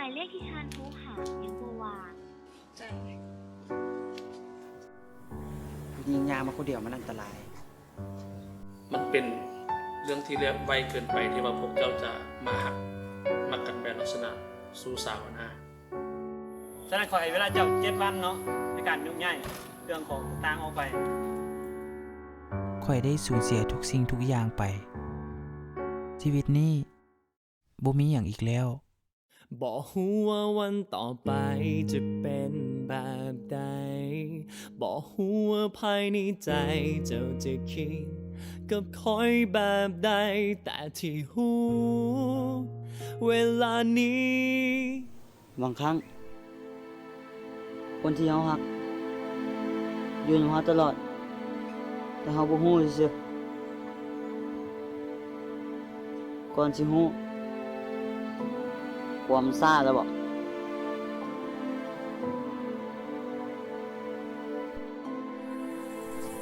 າຍເລກທີ່ທ່ານໂທຫາຍັງບໍ່ວ່າງ. ຜູ້ຍິງຍ່າງມາຄົນດຽວມັນອັນຕະລາຍ. ມັນເປັນເລື່ອງທີ່ລຽບໄວເກີນໄປທີ່ວ່າພວກເຈົ້າຈະມາຮັກມັກກັນແບບລັກສະນະຊູ້ສາວຫັ້ນນາ. ສະນັ້ນ ຂໍໃຫ້ເວລາເຈົ້າເຈັດວັນເນາະ ໃນການຍົກຍ້າຍເຄື່ອງຂອງຕ່າງໆອອກໄປ. ຂ້ອຍໄດ້ສູນເສຍທຸກສິ່ງທຸກຢ່າງໄປ. ຊີວິດນີ້ບໍ່ມີຫຍັງອີກແລ້ວ. ບໍ່ຮູ້ວ່າວັນຕໍ່ໄປຈະເປັນແບບໃດ, ບໍ່ຮູ້ວ່າພາຍໃນໃຈເຈົ້າຈະຄິດກັບຂ້ອຍແບບໃດ, ແຕ່ທີ່ຮູ້ເວລານີ້ ບາງຄັ້ງ ຄົນທີ່ເຮົາຮັກຢູ່ນຳເຮົາຕະຫຼອດ, ແຕ່ເຮົາບໍ່ຮູ້ຊື່ໆ. ກ່ອນຊິຮູ້ ກວ່າມັນຊ້າແລ້ວບໍ?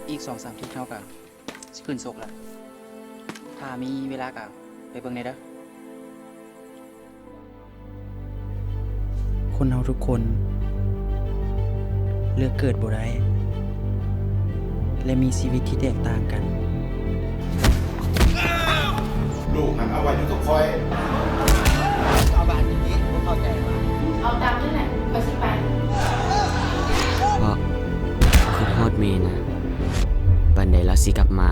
ອີກສອງສາມທິດເຮົາກະຊິຂຶ້ນຊົກລະ. ຖ້າມີເວລາກະໄປເບິ່ງແດ່ເດີ. ຄົນເຮົາທຸກຄົນເລືອກເກີດບໍ່ໄດ້ ແລະ ມີຊີວິດທີ່ແຕກຕ່າງກັນ. ລູກຫັ້ນເອົາໄວ້ຢູ່ກັບຂ້ອຍ. ເອົາບາດນີ້ບໍ່ເຂົ້າໃຈຫວາ? ເອົາຕາມນັ້ນແຫຼະ ຂ້ອຍຊິໄປ. ເພາະຄິດຮອດແມ່ນະ, ປານໃດລາວຊິກັບມາ.